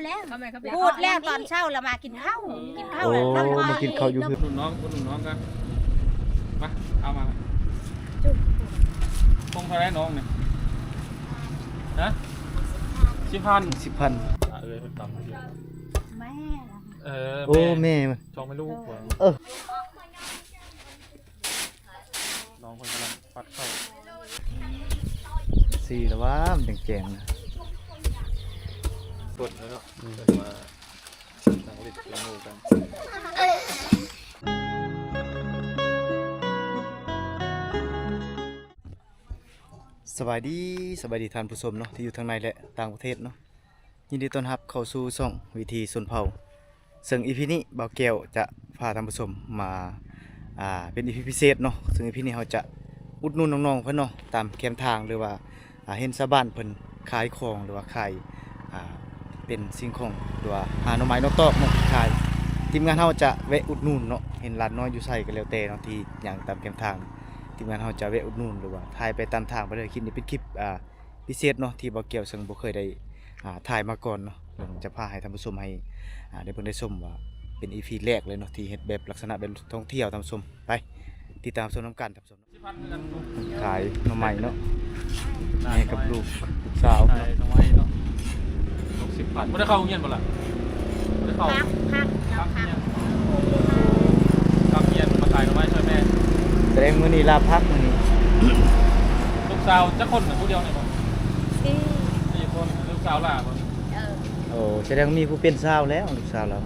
ແລ້ວ ເຂົ້າໄປ ເຂົ້າໄປ ພູດແລ້ວ ຕອນເຊົ້າລະມາກິນເຂົ້າ ກິນເຂົ້າ ໂອ້ ແລ້ວ ມາກິນເຂົ້າຢູ່ ອຸດໜູນນ້ອງ ອຸດໜູນນ້ອງກັນ ມາ ເອົາມາ ທົ່ງເທົ່າໃດນ້ອງນີ້ ຮະ ສິບພັນ ສິບພັນ ອ່າ ເອີຍ ເພິ່ນຕຳຢູ່ ແມ່ ເອີ ໂອ້ ແມ່ ແມ່ມັນ ສອງແມ່ລູກ ເອີ ນ້ອງເພິ່ນກຳລັງປັດເຂົ້າ ສີລະວ່າມັນແຈງໆນະ ສົດແລ້ວເນາະ ອືມ ເພິ່ນວ່ານັ່ງຫຼິ້ນກັບໝູ່ກັນ. ສະບາຍດີ ສະບາຍດີທ່ານຜູ້ຊົມເນາະ ທີ່ຢູ່ທາງໃນ ແລະ ຕ່າງປະເທດເນາະ. ຍິນດີຕ້ອນຮັບເຂົ້າສູ່ຊ່ອງວິຖີຊົນເຜົ່າ ເຊິ່ງອີພີນີ້ບ່າວແກ້ວຈະພາທ່ານຜູ້ຊົມມາ ອ່າ ເປັນອີພີພິເສດເນາະ ເຊິ່ງອີພີນີ້ເຮົາຈະອຸດໜູນນ້ອງໆເພິ່ນເນາະ ຕາມແຄມທາງ ຫຼືວ່າ ອ່າ ເຫັນຊາວບ້ານເພິ່ນຂາຍຂອງ ຫຼືວ່າຂາຍ ອ່າ ເປັນສິ່ງຂອງ ຫຼືວ່າຫາໜໍ່ໄມ້ໜໍ່ຕອກເນາະຂາຍ ທີມງານເຮົາຈະແວະອຸດໜູນເນາະ ເຫັນຫຼານນ້ອຍຢູ່ໃສກໍແລ້ວແຕ່ເນາະ ທີ່ຍ່າງຕາມແຄມທາງ ທີມງານເຮົາຈະແວະອຸດໜູນ ຫຼືວ່າຖ່າຍໄປຕາມທາງໄປເລີຍ. ຄລິບນີ້ເປັນຄລິບ ອ່າ ພິເສດເນາະ ທີ່ບ່າວແກ້ວເຊິ່ງບໍ່ເຄີຍໄດ້ ອ່າ ຖ່າຍມາກ່ອນເນາະ ເຊິ່ງຈະພາໃຫ້ທ່ານຜູ້ຊົມໃຫ້ ອ່າ ໄດ້ເບິ່ງໄດ້ຊົມວ່າເປັນອີພີແລກເລີຍເນາະ ທີ່ເຮັດແບບລັກສະນະແບບທ່ອງທ່ຽວ. ທ່ານຜູ້ຊົມ ໄປຕິດຕາມຊົມນຳກັນ ທ່ານຜູ້ຊົມ. ຂາຍໜໍ່ໄມ້ເນາະ ແມ່ກັບລູກ ລູກສາວ ຂາຍໜໍ່ໄມ້ເນາະ ຫົກສິບພັນ. ບໍ່ໄດ້ເຂົ້າໂຮງຮຽນບໍ່ລະ? ບໍ່ໄດ້ເຂົ້າ ພັກ ພັກ ພັກຮຽນ ພັກຮຽນ ມາຂາຍໜໍ່ໄມ້ຊ່ວຍແມ່. ສະແດງມື້ນີ້ລາພັກມື້ນີ້. ລູກສາວຈັກຄົນນະ? ຜູ້ດຽວນີ້ບໍ່? ສີ່ ສີ່ຄົນ. ລູກສາວຫຼ້າບໍ່? ເອີ ໂອ້ ສະແດງມີຜູ້ເປັນສາວແລ້ວ ລູກສາວລາວ.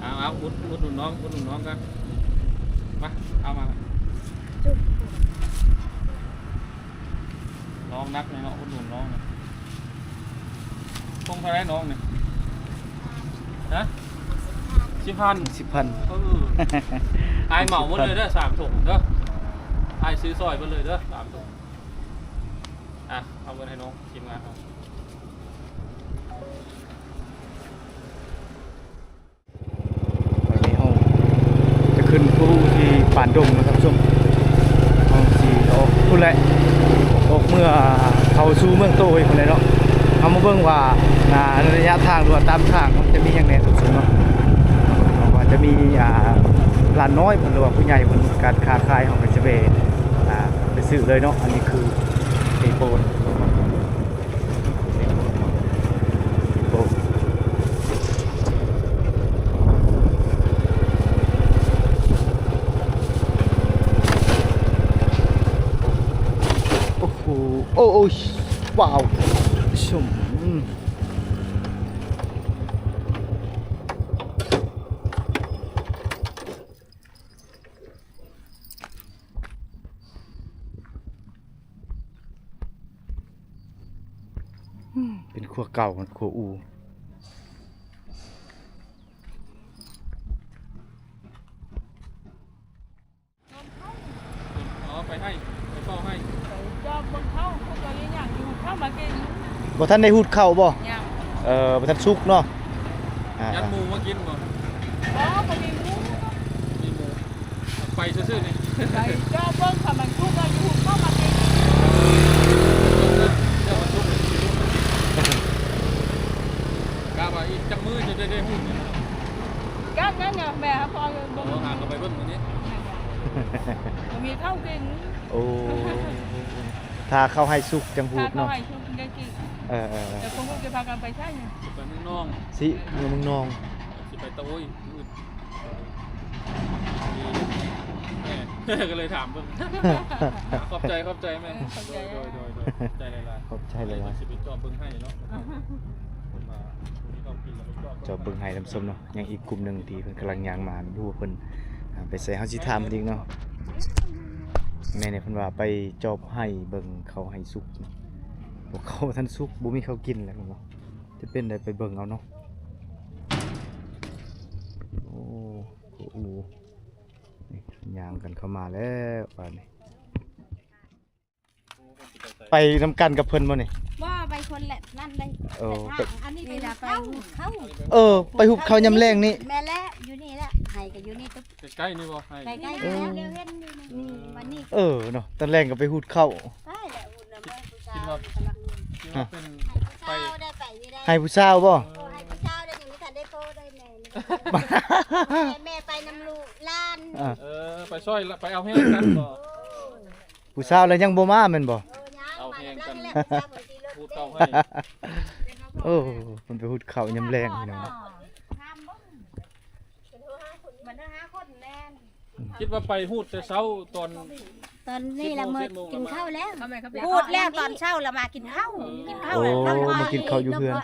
ເອົາ ເອົາ ອຸດ ອຸດໜູນນ້ອງ ອຸດໜູນນ້ອງກັນ. ມາ ເອົາມາ ນ້ອງໜັກແນ່ເນາະ ອຸດໜູນນ້ອງນະ. ທົ່ງເທົ່າໃດນ້ອງນີ້? ຮະ? ສິບພັນ ສິບພັນ. ເອີ ອ້າຍເໝົາໝົດເລີຍເດີ ສາມຖົງເດີ ອ້າຍຊື້ຊ່ອຍເບິດເລີຍເດີ ສາມຖົງ. ອ່ະ ເອົາເງິນໃຫ້ນ້ອງ ທີມງານເຮົາ. ຕອນນີ້ເຮົາຈະຂຶ້ນພູທີ່ປານດົງນະທ່ານຜູ້ຊົມ ເຮົາຊິອອກພຸ້ນແຫຼະ ອອກເມືອເຂົ້າສູ່ເມືອງໂຕຍພຸ້ນແຫຼະເນາະ. ເຮົາມາເບິ່ງວ່າ ອ່າ ໄລຍະທາງ ຫຼືວ່າຕາມທາງເນາະ ຈະມີຫຍັງແດ່ທ່ານຜູ້ຊົມເນາະ ວ່າຈະມີ ອ່າ ຫຼານນ້ອຍເພິ່ນ ຫຼືວ່າຜູ້ໃຫຍ່ເພິ່ນ ການຄ້າຂາຍ ເຮົາກໍຈະໄປ ອ່າ ໄປຊື້ເລີຍເນາະ. ອັນນີ້ຄືເດໂປນ ໂອ້ໂຫ ໂອ້ ໂອ້ຍ ວ້າວ ຊົມ ເປັນຄົວເກົ່າ ຄົວອູ່. ອໍ ໄປໄຮ່ ໄປເຝົ້າໄຮ່ ໄປຈອບເບິ່ງເຂົ້າ ພວກເຈົ້າເຮັດຫຍັງຢູ່ ເຂົ້າມາເກັ່ງ. ບໍ່ທັນໄດ້ຫູດເຂົ້າບໍ່? ຍັງ. ເອີ ບໍ່ທັນສຸກເນາະ. ອ່າ ຍັງໝູມາກິນບໍ່? ບໍ່ ບໍ່ມີໝູ ມີໝູ ໄປຊື່ໆນີ້ ໄປຈອບເບິ່ງ ຄັນມັນສຸກກໍຢູ່ ເຂົ້າມາເກັ່ງ. ເຈົ້າມັນສຸກນີ້ ກະວ່າອີກຈັກມື້ຈະໄດ້ ໄດ້ຫູດນີ້. ກະນັ້ນນະ ແມ່ພອເບິ່ງ ເອີ ຫາກໍໄປເບິ່ງມື້ນີ້ ບໍ່ມີເຂົ້າກິນ. ໂອ້ ຖ້າເຂົ້າໄຮ່ສຸກຈັ່ງຫູດເນາະ ຖ້າເຂົ້າໄຮ່ສຸກຈຶ່ງໄດ້ກິນ. ເອີໆໆ ແຕ່ຄົນກໍຈະພາກັນໄປໃສນະ? ຊິໄປເມືອງນອງ ຊິເມືອງນອງ ຊິໄປຕະໂອ້ຍມື້ອື່ນ. ແມ່ ກໍເລີຍຖາມເບິ່ງ. ຂອບໃຈ ຂອບໃຈແມ່. ເອີ ຂອບໃຈ ໂດຍໆໆ ຂອບໃຈຫຼາຍໆ ຂອບໃຈຫຼາຍໆ. ຊິໄປຈອບເບິ່ງໄຮ່ເນາະ ເພິ່ນວ່າ ຈອບເບິ່ງໄຮ່ທ່ານຜູ້ຊົມເນາະ. ຍັງອີກກຸ່ມໜຶ່ງທີ່ເພິ່ນກຳລັງຍ່າງມາ ບໍ່ຮູ້ວ່າເພິ່ນ ອ່າ ໄປໃສ ເຮົາຊິຖາມເພິ່ນອີກເນາະ. ແມ່ນແຫຼະ ເພິ່ນວ່າໄປຈອບໄຮ່ເບິ່ງເຂົ້າໄຮ່ສຸກ ພວກເຂົາບໍ່ທັນສຸກ ບໍ່ມີເຂົ້າກິນແລ້ວເນາະ. ຈະເປັນໃດໄປເບິ່ງເອົາເນາະ. ໂອ້ ໂອ້ ນີ້ຍ່າງກັນເຂົ້າມາແລ້ວບາດນີ້. ໄປນຳກັນກັບເພິ່ນບໍ່ນີ້? ບໍ່ ໄປຄົນລະນັ້ນເລີຍ. ໂອ້ ແຕ່ທາງອັນນີ້ໄປຫຸດເຂົ້າ ເອີ ໄປຫຸດເຂົ້າຍາມແລງນີ້. ແມ່ນແຫຼະ ຢູ່ນີ້ແຫຼະ ໄຮ່ກໍຢູ່ນີ້. ໃກ້ໆນີ້ບໍ່? ໃກ້ໆ ເອີ ນີ້ ເອີ ເນາະ ຕອນແລງກໍໄປຫຸດເຂົ້າ. ໄປແລ້ວຫຸດນຳຜູ້ສາວ ຄິດວ່າ ຄິດວ່າເປັນ ໃຫ້ຜູ້ສາວໄດ້ໄປນີ້ໄດ້ ໃຫ້ຜູ້ສາວບໍ່? ເອີ ໃຫ້ຜູ້ສ ແມ່ ແມ່ໄປນຳລູກຫຼານ ເອີ ເອີ ໄປຊ່ອຍລະ ໄປເອົາແຮງກັນບໍ່? ຜູ້ສາວລະຍັງບໍ່ມາແມ່ນບໍ່? ເອີ ຍັງ ເອົາແຮງກັນ ມານຳຫຼັງແລ້ວ ຜູ້ສາວເພິ່ນຂີ່ລົດ ເຂົ້າໃຫ້ ໂອ້ ເພິ່ນໄປຫຸດເຂົ້າຍາມແລງພີ່ນ້ອງ ມັນຫ້າຄົນແມ່ນ ຄິດວ່າໄປຫູດແຕ່ເຊົ້າ ຕອນ ຕອນນີ້ລະ ສິບໂມງ ມາກິນເຂົ້າແລ້ວ ຫູດແລ້ວຕອນເຊົ້າລະມາກິນເຂົ້າ ເອີ ກິນເຂົ້າ ໂອ້ ລະ ມາກິນເຂົ້າຢູ່ເຮືອນ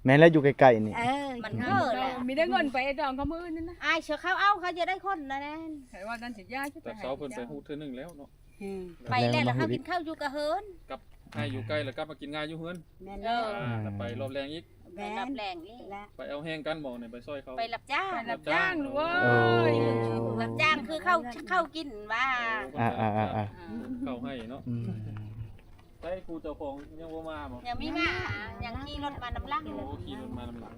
ແມ່ນແລ້ວ ຢູ່ໃກ້ໆນີ້ ເອີ ມັນເຂີແລ້ວ ມີແຕ່ເງິນໄປດອງເຂົາມື້ອື່ນນັ້ນນະ ອ້າຍເສືອເຂົາເອົາ ເຂົາຈະໄດ້ຄົນນັ້ນແຫຼະ ໃຜວ່ານັ້ນຊິຢາ ແຕ່ເຊົ້າເພິ່ນໄປຫູດເທື່ອໜຶ່ງແລ້ວເນາະ ອືມ ໄປແລ້ວລະເຮົາກິນເຂົ້າຢູ່ກະເຮີນ ກັບໃຫ້ຢູ່ໃກ້ລະກັບມາກິນງ່າຍຢູ່ເຮືອນ ແມ່ນແລ້ວ ອ່າ ລະໄປລອບແລງອີກ ແມ່ນ ໄປລອບແລງອີກ ລະ ໄປເອົາແຮງກັນບໍ່ນີ້ ໄປຊ່ອຍເຂົາ ໄປຮັບຈ້າງ ໄປຮັບຈ້າງ ຮັບຈ້າງ ລູກເອີຍ ໂອ້ ຮັບຈ້າງຄືເຂົ້າ ເຂົ້າກິນວ່າ ອ່າໆໆ ເຂົ້າໃຫ້ເນາະ ອືມ ໃຊ້ຄູເຈົ້າຂອງຍັງບໍ່ມາບໍ່? ຍັງມີມາ ຍັງຂີ່ລົດມານຳຫຼັງ ໂອ້ ຂີ່ລົດມານຳຫຼັງ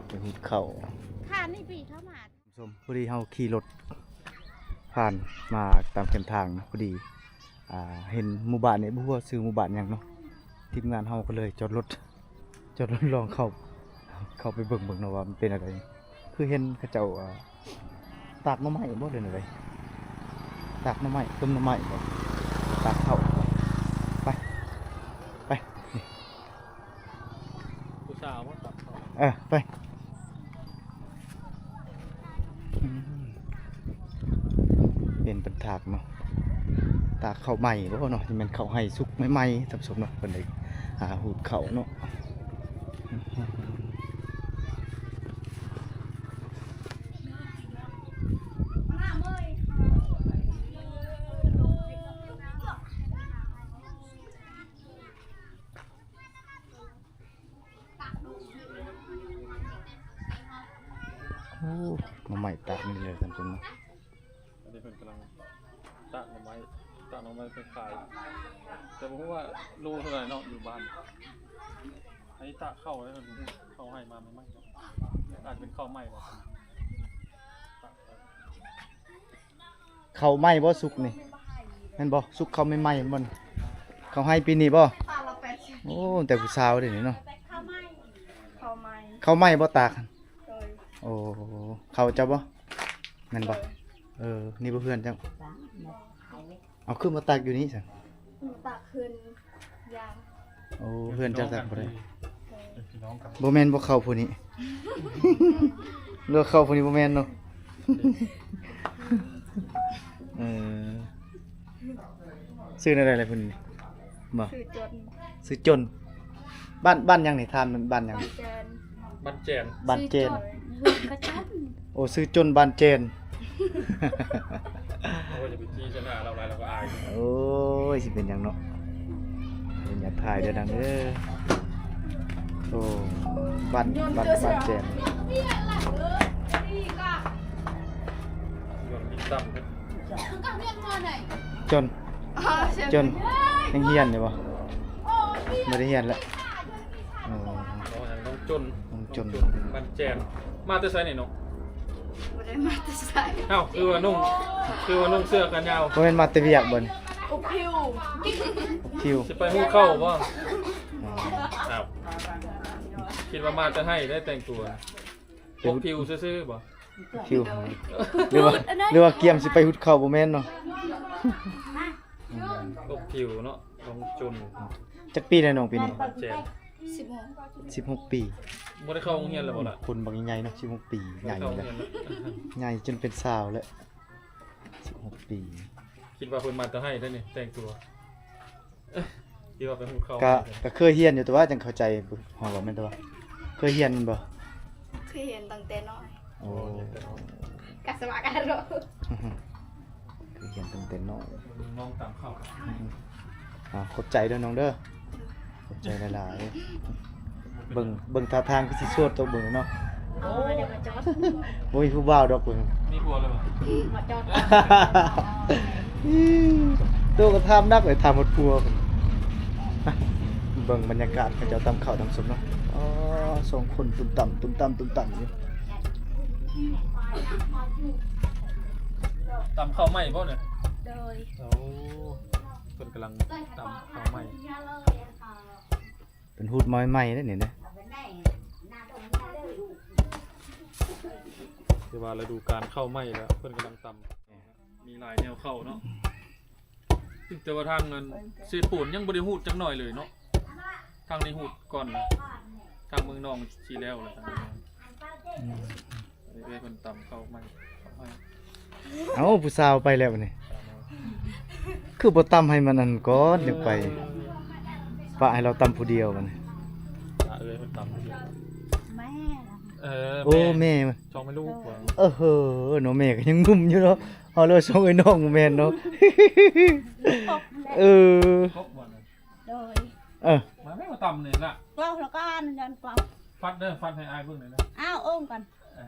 ໄປຫູດເຂົ້າ ຂ້ານີ້ປີເຂົ້າມາ ຜູ້ຊົມ ພໍດີເຮົາຂີ່ລົດຜ່ານມາຕາມເສັ້ນທາງ ພໍດີ ອ່າ ເຫັນໝູ່ບ້ານນີ້ ບໍ່ຮູ້ວ່າຊື່ໝູ່ບ້ານຫຍັງເນາະ ທີມງານເຮົາກໍເລີຍຈອດລົດ ຈອດລົດລອງເຂົ້າ ເຂົ້າໄປເບິ່ງເບິ່ງເນາະວ່າມັນເປັນແນວໃດ ຄືເຫັນເຂົາເຈົ້າ ອ່າ ຕາກໜໍ່ໄມ້ບໍ່ ຫຼືແນວໃດ ຕາກໜໍ່ໄມ້ ຕົ້ມໜໍ່ໄມ້ບໍ່ ຕາກເຂົ້າ ໄປ ໄປ ຜູ້ສາວບໍ່ ເອີ ໄປ ອືມ ເຫັນເພິ່ນຕາກເນາະ ຕາກເຂົ້າໃໝ່ບໍ່ເນາະ ຊິແມ່ນເຂົ້າໄຮ່ສຸກໃໝ່ໆ ທ່ານຜູ້ຊົມເນາະ ເພິ່ນໄດ້ຫາຫູດເຂົ້າເນາະ. ໂອ້ ໜໍ່ໄມ້ຕາກນີ້ເລີຍທ່ານຜູ້ຊົມເນາະ ອັນນີ້ເພິ່ນກຳລັງຕາກໜໍ່ໄມ້ ຕາກໜໍ່ໄມ້ໄປຂາຍ ແຕ່ບໍ່ຮູ້ວ່າໂລເທົ່າໃດເນາະ ຢູ່ບ້ານ ອັນນີ້ຕາກເຂົ້າໄວ້ ເພິ່ນເຂົ້າໄຮ່ມາໃໝ່ໆ ອາດເປັນເຂົ້າໃໝ່ບໍ່ ເຂົ້າໃໝ່ບໍ່ສຸກນີ້ ແມ່ນບໍ່? ສຸກເຂົ້າໃໝ່ໆ ແມ່ນບໍ່? ເຂົ້າໄຮ່ປີນີ້ບໍ່? ໂອ້ ແຕ່ຜູ້ສາວເດ້ນີ້ເນາະ ເຂົ້າໃໝ່ ເຂົ້າໃໝ່ບໍ່ຕາກ? ໂດຍ ໂອ້ ເຂົ້າເຈົ້າບໍ່? ແມ່ນບໍ່? ໂດຍ ເອີ ນີ້ບໍ່ເຮືອນເຈົ້າ? ເອົາ ຄືມາຕາກຢູ່ນີ້ຊັ້ນ? ມາຕາກຄືນຢາງ ໂອ້ ເຮືອນເຈົ້າຕາກບໍ່ໄດ້ ເປັນພີ່ນ້ອງກັນ ບໍ່ແມ່ນບໍ່ເຂົ້າຜູ້ນີ້ ຫຼືວ່າເຂົ້າຜູ້ນີ້ບໍ່ແມ່ນເນາະ ເອີ ຊື່ແນວໃດລະເພິ່ນນີ້ ບໍ່? ຊື່ຈົນ ຊື່ຈົນ ບ້ານ ບ້ານຫຍັງນີ້? ຖາມ ບ້ານຫຍັງ? ບ້ານແຈນ ບ້ານແຈນ ບ້ານແຈນ ຊື່ຈົນ ເຮືອນຂະຈັນ ໂອ້ ຊື່ຈົນບ້ານແຈນ ໂອ້ຍ ຢ່າໄປຈີ້ຊະໜ້າລາວຫຼາຍ ລາວກໍອາຍ ໂອ້ຍ ຊິເປັນຫຍັງເນາະ ເປັນຫຍັງ ຖ່າຍເດີນາງເດີ ໂອ້ ບ້ານ ບ້ານ ບ້ານແຈນ ຈົນ ຈົນ ຍັງຮຽນຢູ່ບໍ່? ບໍ່ໄດ້ຮຽນແລ້ວ ໂອ້ ນ້ອງຈົນ ນ້ອງຈົນ ບ້ານແຈນ ມາແຕ່ໃສນີ້ນ້ອງ? ບໍ່ໄດ້ມາແຕ່ໃສ ອ້າວ ຄືວ່ານຸ່ງ ຄືວ່ານຸ່ງເສື້ອແຂນຍາວ ບໍ່ແມ່ນມາແຕ່ວຽກບໍ່ນີ້? ອົບຜິວ ອົບຜິວ ຊິໄປຫູດເຂົ້າບໍ່? ອ້າວ ຄິດວ່າມາແຕ່ໄຮ່ໄດ້ແຕ່ງຕົວ ອົບຜິວຊື່ໆບໍ່? ຜິວ ຫຼືວ່າ ຫຼືວ່າກຽມຊິໄປຫຸດເຂົ້າບໍ່ແມ່ນເນາະ ອືມ ອົບຜິວເນາະ ນ້ອງຈົນ ຈັກປີແລ້ວນ້ອງປີນີ້? ແຈນ ສິບຫົກ ສິບຫົກປີ ບໍ່ໄດ້ເຂົ້າໂຮງຮຽນແລ້ວບໍ່ລະ? ຄົນບັກໃຫຍ່ເນາະ ສິບຫົກປີ ໃຫຍ່ແລ້ວ ໃຫຍ່ຈົນເປັນສາວແລ້ວ ສິບຫົກປີ ຄິດວ່າເພິ່ນມາແຕ່ໄຮ່ໄດ໋ນີ້ ແຕ່ງຕົວ ທີ່ວ່າໄປຫູດເຂົ້າ ກະ ກະເຄີຍຮຽນຢູ່ ແຕ່ວ່າຈັ່ງເຂົ້າໃຈ ເຮົາວ່າແມ່ນ ແຕ່ວ່າເຄີຍຮຽນແມ່ນບໍ່? ເຄີຍຮຽນຕັ້ງແຕ່ນ້ອຍ ໂອ້ ກະສະບາຍກະໂລ ເຄີຍຮຽນຕັ້ງແຕ່ນ້ອຍ ນ້ອງຕາມເຂົ້າ ອ່າ ຂອບໃຈເດີນ້ອງເດີ ຂອບໃຈຫຼາຍໆ ເບິ່ງ ເບິ່ງທ່າທາງຄືຊິໂສດຕົກເບິ່ງເນາະ ໂອ້ ບໍ່ມີຜູ້ບ່າວດອກເບິ່ງ ມີຜົວແລ້ວບໍ່? ໂຕກໍຖາມໜັກເລີຍ ຖາມຮອດຜົວ ເບິ່ງບັນຍາກາດເຂົາເຈົ້າຕຳເຂົ້າຕຳສົມເນາະ ອໍ ສອງຄົນຕຸ່ມຕຳ ຕຸ່ມຕຳ ຕຸ່ມຕຳຢູ່ ຕຳເຂົ້າໃໝ່ບໍ່ນີ້? ໂດຍ ໂອ້ ເພິ່ນກຳລັງຕຳເຂົ້າໃໝ່ ເປັນຫູດມາໃໝ່ເດ້ນີ້ເດ້ ເອົາໄປໄດ້ ໜ້າດົງເດີ ເອົາໄປ ຖືວ່າລະດູການເຂົ້າໃໝ່ແລ້ວ ເພິ່ນກຳລັງຕຳ ມີຫຼາຍແນວເຂົ້າເນາະ. ແຕ່ວ່າທາງນັ້ນເສໂປນຍັງບໍ່ໄດ້ຮູດຈັກໜ້ອຍເລີຍເນາະ. ທາງນີ້ຮູດກ່ອນ ທາງເມືອງນອງຊິແລ້ວແລ້ວ ທາງເມືອງນອງ. ອືມ ເອີ ເພິ່ນຕຳເຂົ້າໃໝ່ ເຂົ້າໃໝ່. ເອົ້າ ຜູ້ສາວໄປແລ້ວບັດນີ້ ຄືບໍ່ຕຳໃຫ້ມັນອັນກ່ອນ ຈັ່ງໄປ ປະໃຫ້ລາວຕຳຜູ້ດຽວບັດນີ້. ເອີ ເພິ່ນຕຳຜູ້ດຽວ ແມ່ ເອີ ໂອ້ ແມ່ ແມ່ ຊ່ອງແມ່ລູກ. ເອີ ເອີເນາະ ແມ່ກໍຍັງໜຸ່ມຢູ່ເນາະ. ເຮົາເລີຍຊ່ອງເອື້ອຍນ້ອງ ບໍ່ແມ່ນເນາະ. ເອີ ໂດຍ ເອີ ມາແມ່ມາຕຳນີ້ລະ ເວົ້າລະການ ຢ້ານເວົ້າ ຟັດເດີ ຟັດໃຫ້ອ້າຍເບິ່ງແດ່ເດີ. ອ້າວ ໂອມກ່ອນ ເອີ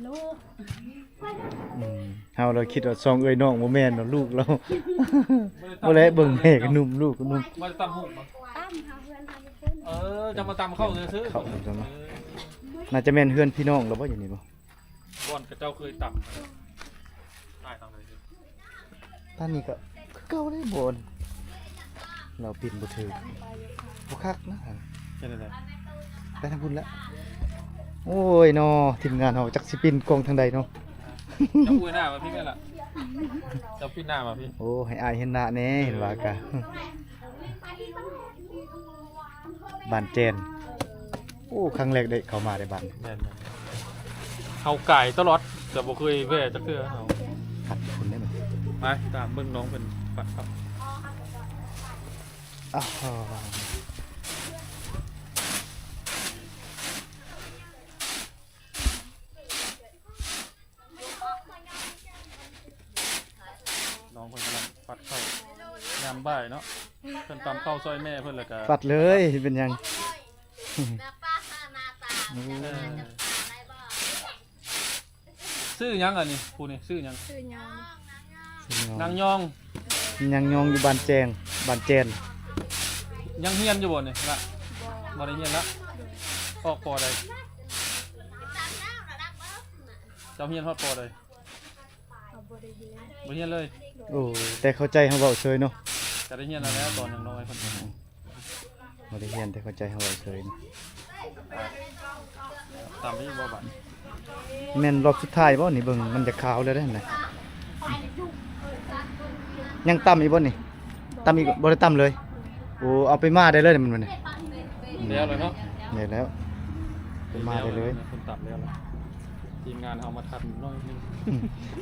ລູກ ອືມ ເຮົາລະຄິດວ່າຊ່ອງເອື້ອຍນ້ອງ ບໍ່ແມ່ນເນາະ ລູກລາວ. ບໍ່ແລະ ເບິ່ງແມ່ກໍໜຸ່ມ ລູກກໍໜຸ່ມ ບໍ່ໄດ້ຕຳຫູກບໍ່? ຕຳຫາເພື່ອນເຮົາຢູ່ພຸ້ນ. ເອີ ຈະມາຕຳເຂົ້າຊື່ໆ ເຂົ້າ ເອີ ໜ້າຈະແມ່ນເຮືອນພີ່ນ້ອງລາວບໍ່ ຢູ່ນີ້ບໍ່? ບ່ອນຂະເຈົ້າເຄີຍຕຳ ຕາຍຕຳເລີຍ. ຕອນນີ້ກໍຄືເກົ່າເດ້ ບ່ອນລາວປິ່ນບໍ່ຖືກ ບໍ່ຄັກນະ. ເຮັດຈັ່ງໃດ? ໄປທາງພຸ້ນລະ. ໂອ້ຍເນາະ ທີມງານເຮົາຈັກຊິປິ່ນກ້ອງທາງໃດເນາະ. ເຈົ້າອວຍໜ້າມາພີ້ແມ່ນລະ ເຈົ້າປິ່ນໜ້າມາພີ້. ໂອ້ ໃຫ້ອ້າຍເຫັນໜ້າແດ່ ເຫັນວ່າກະ ບ້ານແຈນ. ໂອ້ ຄັ້ງແລກໄດ້ເຂົ້າມາໃນບ້ານ. ແມ່ນໆ ເຮົາກາຍຕະຫຼອດ ແຕ່ບໍ່ເຄີຍແວ່ຈັກເທື່ອເຮົາ. ຄັດຄຸນໄດ້ມັນ ໄປຕາມເບິ່ງນ້ອງເພິ່ນປັດເຂົ້າ. ອ້າວ ນ້ອງເພິ່ນກຳລັງປັດເຂົ້າຍາມບ່າຍເນາະ. ເພິ່ນຕຳເຂົ້າຊ່ອຍແມ່ເພິ່ນ ແລ້ວກະປັດເລີຍ ເປັນຫຍັງ? ເອີ ຊື່ຫຍັງອັນນີ້? ຜູ້ນີ້ຊື່ຫຍັງ? ຊື່ຍອງ ນາງຍອງ. ນາງຍອງ ນາງຍອງຢູ່ບ້ານແຈງ ບ້ານແຈນ. ຍັງຮຽນຢູ່ບໍ່ນີ້ລະ? ບໍ່ ບໍ່ໄດ້ຮຽນລະ. ອອກ ປໍໃດ? ເຈົ້າຮຽນຮອດ ປໍໃດ? ເຮົາບໍ່ໄດ້ຮຽນ ບໍ່ຮຽນເລີຍ. ໂອ້ ແຕ່ເຂົ້າໃຈເຮົາເວົ້າເຊີຍເນາະ. ກະໄດ້ຮຽນແລ້ວ ຕອນຍັງນ້ອຍເພິ່ນ ອືມ ບໍ່ໄດ້ຮຽນ ແຕ່ເຂົ້າໃຈເຮົາເວົ້າເຊີຍ. ຕຳອີກບໍ່ບາດ? ແມ່ນລອບສຸດທ້າຍບໍ່ນີ້? ເບິ່ງມັນຈະຂາວແລ້ວເດ້ນະ. ຍັງຕຳອີກບໍ່ນີ້? ຕຳອີກ ບໍ່ໄດ້ຕຳເລີຍ. ໂອ້ ເອົາໄປມາໄດ້ເລີຍມັນນີ້. ແລ້ວແລ້ວເນາະ. ໄດ້ແລ້ວ ໄປມາໄດ້ເລີຍ. ເພິ່ນຕຳແລ້ວລະ ທີມງານເຮົາມາທັນໜ້ອຍໜຶ່ງ.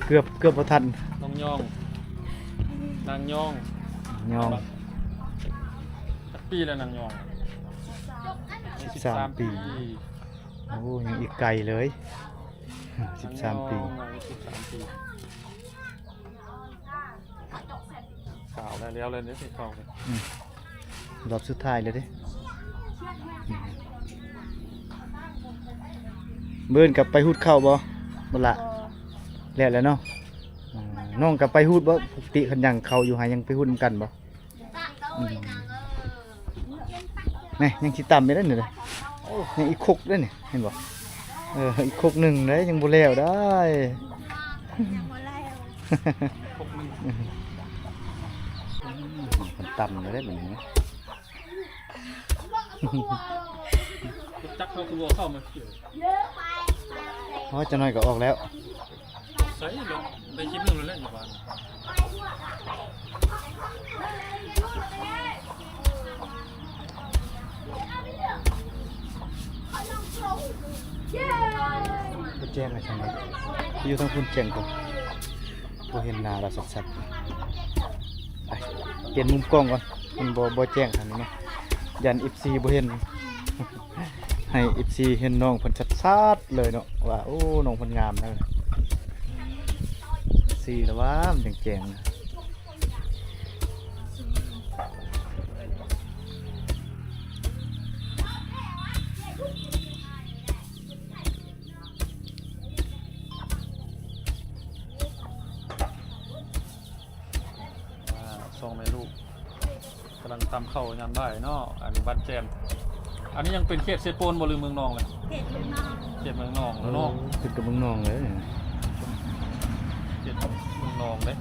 ເກືອບ ເກືອບບໍ່ທັນ. ນ້ອງຍອງ ນາງຍອງ ຍອງ. ຈັກປີແລ້ວນາງຍອງ? ສິບສາມປີ. ໂອ້ ຍັງອີກໄກເລີຍ ສິບສາມປີ. ນາງຍອງອາຍຸສິບສາມປີ. ຂາວແລ້ວ ແລ້ວເລີຍເດ້ ຂາວເລີຍ. ອືມ ລອບສຸດທ້າຍແລ້ວເດ້. ອືມ ມື້ອື່ນກັບໄປຫູດເຂົ້າບໍ່? ບໍ່ລະ ບໍ່ ແລ້ວແລ້ວເນາະ. ອ່າ ນ້ອງກັບໄປຫູດບໍ່? ປົກກະຕິຄັນຍັງເຂົ້າຢູ່ໃຫ້ຍັງໄປຫູດນຳກັນບໍ່? ອືມ ນີ້ຍັງຊິຕຳໄປໄດ້ນີ້ເດ້. ໂອ້ ຍັງອີກຄົກເດ້ນີ້ ເຫັນບໍ່? ເອີ ອີກຄົກໜຶ່ງເດ້ ຍັງບໍ່ແລ້ວໄດ໋. ຍັງບໍ່ແລ້ວ ຄົກໜຶ່ງ. ອືມ ມັນຕຳໄດ້ບັດນີ້ນະ. ຈັກເຮົາຄືບໍ່ເຂົ້າມາ. ໂອ້ຍ ຈັກໜ້ອຍກໍອອກແລ້ວ. ໃສ່ເນາະ ໄດ້ຄລິບໜຶ່ງແລ້ວແຫຼະຢູ່ບ້ານ. ບໍ່ແຈ້ງໃຫ້ທາງນັ້ນ ຢູ່ທາງພຸ້ນແຈ້ງກວ່າ. ບໍ່ເຫັນໜ້າລາວຊັດໆ. ໄປ ປ່ຽນມຸມກ້ອງກ່ອນ ມັນບໍ່ ບໍ່ແຈ້ງທາງນີ້ນະ. ຢ້ານເອັຟຊີບໍ່ເຫັນ. ໃຫ້ເອັຟຊີເຫັນນ້ອງເພິ່ນຊັດໆເລີຍເນາະ ວ່າ ໂອ້ ນ້ອງເພິ່ນງາມແທ້. ເອັຟຊີລະວ່າມັນຈັ່ງແຈ້ງນະ. ອ່າ ສອງແມ່ລູກກຳລັງຕຳເຂົ້າຍາມບ່າຍເນາະ. ອັນນີ້ບ້ານແຈນ. ອັນນີ້ຍັງເປັນເຂດເຊໂປນບໍ່ ຫຼືເມືອງນອງແຫຼະ? ເຂດເມືອງນອງ. ເຂດເມືອງນອງແລ້ວເນາະ. ໂອ້ ຂຶ້ນກັບເມືອງນອງເລີຍ. ເຂດເມືອງນອງເດ້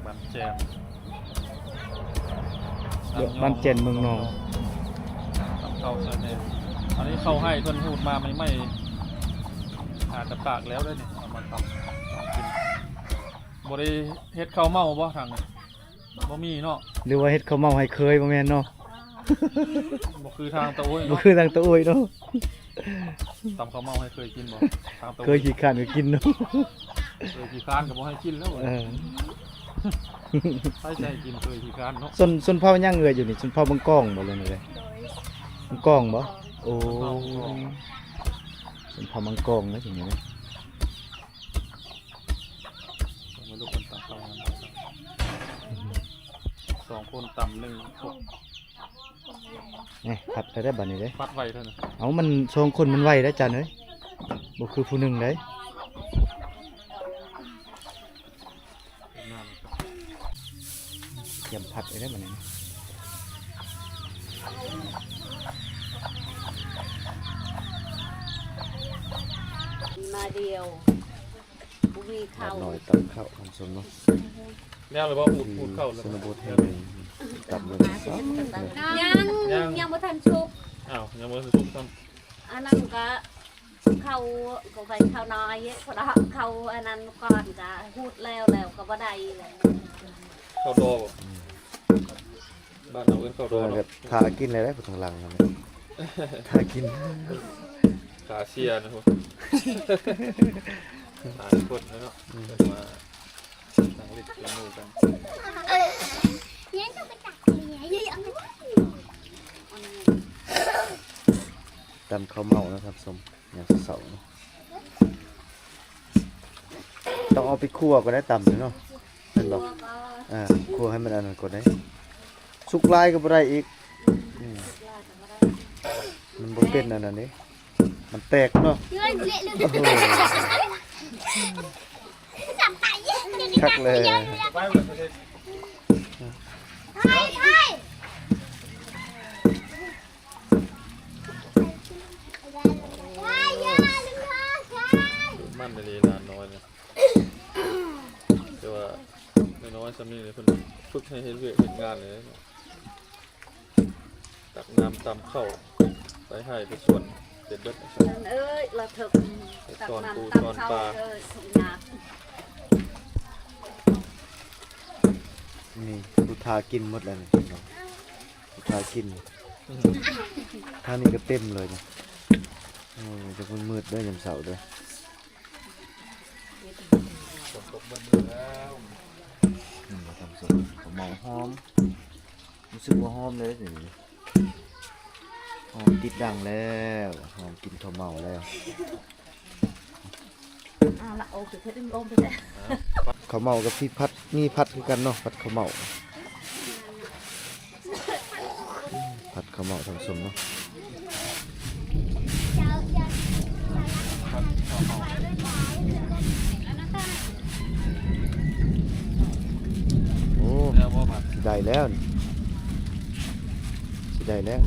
ບ້ານແຈນ. ເອີ ບ້ານແຈນເມືອງນອງ. ຕຳເຂົ້າໃສ່ແດ່ ອັນນີ້ເຂົ້າໄຮ່ເພິ່ນຮູດມາໃໝ່ໆ ອາດຈະປາກແລ້ວເດ້ນີ້ ເອົາມາຕຳກິນ. ບໍ່ໄດ້ເຮັດເຂົ້າເມົາບໍ່ທາງນີ້? ບໍ່ມີເນາະ. ຫຼືວ່າເຮັດເຂົ້າເມົາໃຫ້ເຄີຍ? ບໍ່ແມ່ນເນາະ. ບໍ່ຄືທາງຕາໂອ້ຍ ບໍ່ ເນາະ ຄືທາງຕາໂອ້ຍເນາະ. ຕຳເຂົ້າເມົາໃຫ້ເຄີຍກິນບໍ່? ທາງຕາໂອ້ຍ ເຄີຍຂີ້ຄ້ານກໍກິນເນາະ. ເຄີຍຂີ້ຄ້ານກໍບໍ່ໃຫ້ກິນແລ້ວ. ເອີ ໃຜຊິໃຫ້ກິນເຄີຍຂີ້ຄ້ານເນາະ. ຊົນ ຊົນເຜົ່າຫຍັງເອື້ອຍຢູ່ນີ້? ຊົນເຜົ່າບັງກອງບໍ່ ຫຼືແນວໃດ? ໂດຍ ບັງກອງບໍ່? ໂອ້ ຊົນເຜົ່າບັງກອງ ຊົນເຜົ່າບັງກອງນະ ຢູ່ນີ້ນະ. ມາລູກຄົນຕຳເຂົ້າ ສອງຄົນຕຳໜຶ່ງຄົນ. ນີ້ ພັດໄດ້ບາດນີ້ເດ້ ພັດໄວເທົ່ານັ້ນ. ເອົາ ມັນສອງຄົນມັນໄວໄດ໋ຈານເອີຍ ບໍ່ຄືຜູ້ໜຶ່ງໄດ໋. ກຽມພັດໄດ້ບາດນີ້ ມາດຽວ ບໍ່ມີເຂົ້າ ນ້ອຍຕຳເຂົ້າ ທ່ານຜູ້ຊົມເນາະ. ແລ້ວລະບໍ່? ຂູດ ຂູດເຂົ້າແລ້ວ ຊົນນະບົດແຫ່ງໜຶ່ງ ຕຳເບິ່ງ. ຍັງ ຍັງ ຍັງບໍ່ທັນສຸກ. ອ້າວ ຍັງບໍ່ທັນສຸກຊ້ຳ. ອັນນັ້ນກະ ເຂົ້າ ກໍໄປເຂົ້ານ້ອຍ ເພາະວ່າເຂົ້າອັນນັ້ນກ່ອນກະຮູດແລ້ວ ແລ້ວກໍບໍ່ໄດ້ແລ້ວ. ເຂົ້າດໍບໍ່? ອືມ ບ້ານເຮົາເອີ້ນເຂົ້າດໍເນາະ. ຖ້າກິນແລ້ວໄດ໋ ຜູ້ທາງຫຼັງຫັ້ນນະ ຖ້າກິນ ຂາເສຍນະ ຫຼາຍຄົນເນາະ. ອືມ ເພິ່ນວ່າ ນັ່ງຫຼິ້ນກັບໝູ່ກັນ ຕຳເຂົ້າເມົານະທ່ານຜູ້ຊົມ ຍາມເຊົ້າໆເນາະ. ຕ້ອງເອົາໄປຂົ້ວກ່ອນໄດ໋ ຕຳນີ້ເນາະ ແມ່ນບໍ່? ອ່າ ຂົ້ວໃຫ້ມັນອັນນັ້ນກ່ອນໄດ໋ ສຸກຫຼາຍກໍບໍ່ໄດ້ອີກ. ອືມ ອືມ ມັນບໍ່ເປັນອັນນັ້ນເດ້ ມັນແຕກເນາະ. ໂອ້ໂຫ ຄັກແລ້ວ. ມັນອີ່ຫຼີຫຼານນ້ອຍນະ ແຕ່ວ່ານ້ອຍໆຊ່ຳນີ້ເພິ່ນຝຶກໃຫ້ເຮັດວຽກເຮັດງານເລີຍເນາະ. ຕັກນ້ຳຕຳເຂົ້າ ໄປໄຮ່ໄປສວນ ເຮັດເບິດ. ເອີຍ ລະເຖິກ ຕັກນ້ຳຕຳເຂົ້າ ເອີຍ ສຸກຍາກ. ນີ້ ຜູ້ຖ້າກິນໝົດແລ້ວນີ້ ຜູ້ຖ້າກິນ. ອືມ ທາງນີ້ກໍເຕັມເລີຍນີ້. ໂອ້ຍ ຈະມືດເດີ ຍາມເຊົ້າເດີ. ຝົນຕົກເບິດມື້ແລ້ວ. ອືມ ທຳສົດ ເຂົ້າເມົາຫອມ ຮູ້ສຶກວ່າຫອມເລີຍ ຫອມຕິດດັງແລ້ວ ຫອມກິນເຂົ້າເມົາແລ້ວ. ເອົາລະ ໂອເຄ ເຮັດໃຫ້ມັນໂອມແທ້ໆ. ເຂົ້າເມົາກັບທີ່ພັດ ມີພັດຄືກັນເນາະ ພັດເຂົ້າເມົາ. ຜັດເຂົ້າເໝົາະທ່ານຜູ້ຊົມເນາະ. ໂອ້ ຊິໄດ້ແລ້ວນີ້ ຊິໄດ້ແລ້ວ.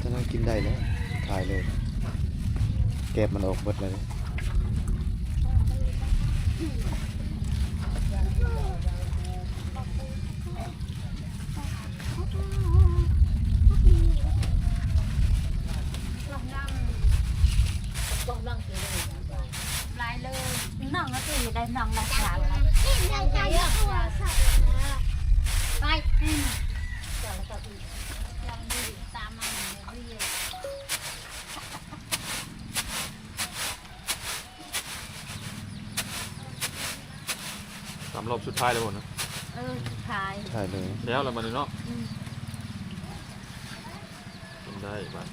ຕອນນັ້ນກິນໄດ້ແລ້ວ ຖ່າຍເລີຍ ແກບມັນອອກເບິດແລ້ວເດ້. ຫຼາຍເລີຍ ໜຶ່ງນາທີໄດ້ໜຶ່ງນາທີ. ໄປ ສາມລອບສຸດທ້າຍແລ້ວບໍ່ນະ? ເອີ ສຸດທ້າຍ ທ້າຍເລີຍ ແລ້ວລະບັດນີ້ເນາະ. ອືມ ກິນໄດ້ບາດ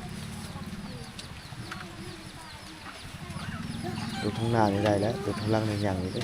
ຕົວທາງໜ້ານີ້ໄດ້ແລ້ວ ຕົວທາງຫຼັງນີ້ຍັງຢູ່ເດ້.